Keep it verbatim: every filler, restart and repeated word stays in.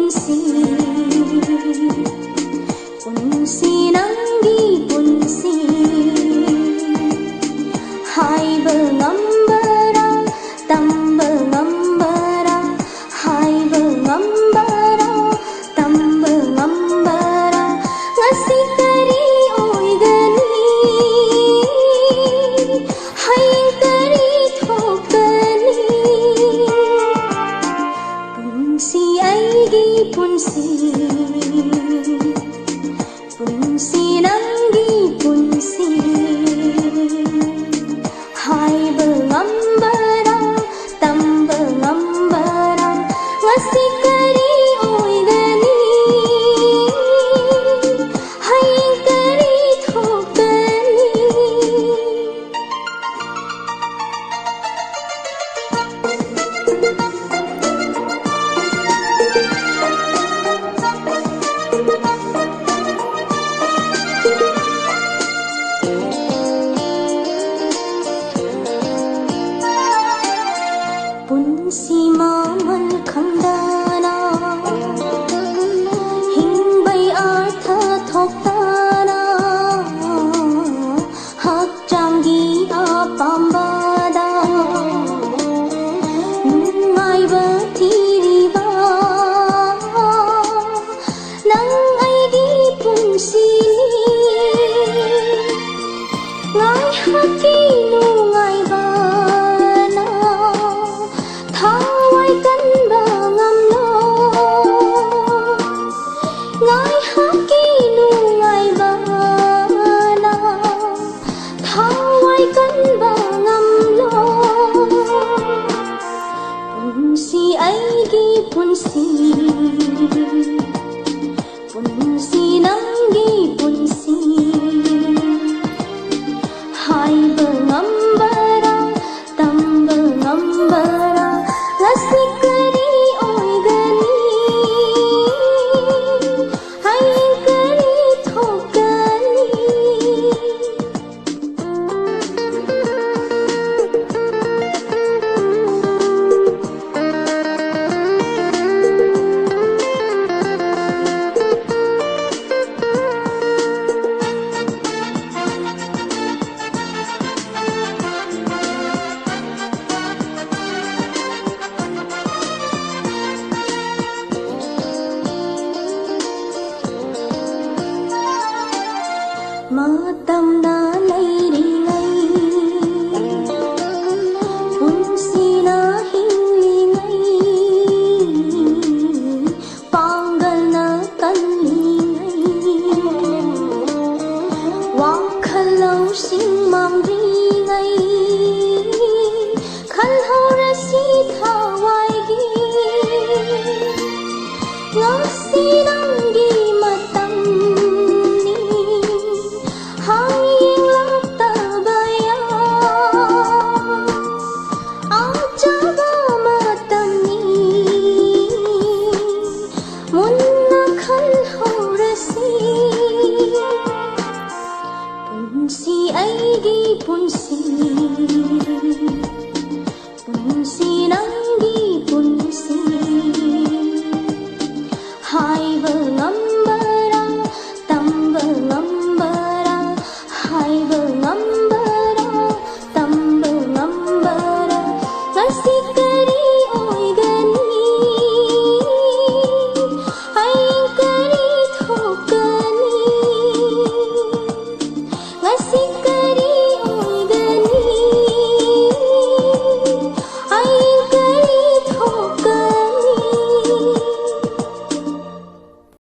ꯄꯨꯟꯁꯤ, ꯄꯨꯟꯁꯤ ꯅꯪꯒꯤ ꯄꯨꯟꯁꯤ꯫ ꯍꯥꯏꯕ ꯉꯝꯕꯔꯥ, ꯇꯝꯕ ꯉꯝꯕꯔꯥ, ꯍꯥꯏꯕ ꯉꯝꯕꯔꯥ, ꯇꯝꯕ ꯉꯝꯕꯔꯥ? ꯉꯁꯤ ꯀꯔꯤ ꯑꯣꯏꯒꯅꯤ, ꯍꯌꯦꯡ ꯀꯔꯤ ꯊꯣꯛꯀꯅꯤ? ꯄꯨꯟꯁꯤ ꯑꯩꯒꯤ ꯄꯨꯟꯁꯤ, ꯄꯨꯟꯁꯤ ꯅꯪꯒꯤ ꯄꯨꯟꯁꯤ꯫ ꯍꯥꯏꯕ ꯉꯝꯕꯔꯥ, ꯇꯝꯕ ꯉꯝꯕꯔꯥ? ꯉꯁꯤ ꯀꯔꯤ ꯑꯣꯏꯒꯅꯤ, ꯍꯌꯦꯡ ꯀꯔꯤ ꯊꯣꯛꯀꯅꯤ? ꯄꯨꯟꯁꯤ ꯃꯃꯜ ꯈꯪꯗꯅ, ꯍꯤꯡꯕꯩ ꯑꯔꯊ ꯊꯣꯛꯇꯅ, ꯍꯛꯆꯥꯡꯒꯤ ꯑꯄꯥꯝꯕꯗ ꯅꯨꯡꯉꯥꯏꯕ ꯊꯤꯔꯤꯕ ꯅꯪ ꯑꯩꯒꯤ ꯄꯨꯟꯁꯤꯅꯤ꯫ ꯉꯥꯏꯍꯥꯛꯀꯤ ꯅꯨꯡꯉꯥꯏꯕꯅ ꯊꯋꯥꯏ ꯀꯟꯕ ꯉꯝꯂꯣ꯫ ꯉꯥꯏꯍꯥꯛꯀꯤ ꯅꯨꯡꯉꯥꯏꯕꯅ ꯊꯋꯥꯏ ꯀꯟꯕ ꯉꯝꯂꯣ꯫ ꯄꯨꯟꯁꯤ ꯑꯩꯒꯤ ꯄꯨꯟꯁꯤ, ꯄꯨꯟꯁꯤ ꯅꯪꯒꯤ ꯄꯨꯟꯁꯤ꯫ ꯍꯥꯏꯕ ꯉꯝꯕ ꯌꯥꯝꯅ ꯂꯩꯔꯤꯉꯩ, ꯄꯨꯟꯁꯤꯅ ꯍꯤꯡꯂꯤꯉꯩ, ꯄꯥꯡꯒꯜꯅ ꯀꯜꯂꯤꯉꯩ, ꯋꯥꯈꯜ ꯂꯧꯁꯤꯡ ꯃꯥꯡꯗ꯭ꯔꯤꯉꯩ, ꯈꯜꯍꯧꯔꯁꯤ ꯊꯋꯥꯏꯒꯤ꯫ ꯉꯁꯤ ꯅꯪꯒꯤ ꯃꯇꯝꯅꯤ, ꯍꯌꯦꯡ ꯂꯥꯛꯇꯕ ꯌꯥꯏ꯫ ꯑꯆꯧꯕ ꯃꯇꯝꯅꯤ, ꯃꯨꯟꯅ ꯈꯜꯍꯧꯔꯁꯤ꯫ ꯄꯨꯟꯁꯤ ꯑꯩꯒꯤ ꯄꯨꯟꯁꯤ, ꯄꯨꯟꯁꯤ ꯅꯪꯒꯤ ꯄꯨꯟꯁꯤ꯫ ꯍꯥꯏꯕ ꯉꯝꯕꯔꯥ, ꯇꯝꯕ ꯉꯝꯕꯔꯥ, ꯍꯥꯏꯕ ꯉꯝꯕꯔꯥ, ꯇꯝꯕ ꯉꯝꯕꯔꯥ? ꯉꯁꯤ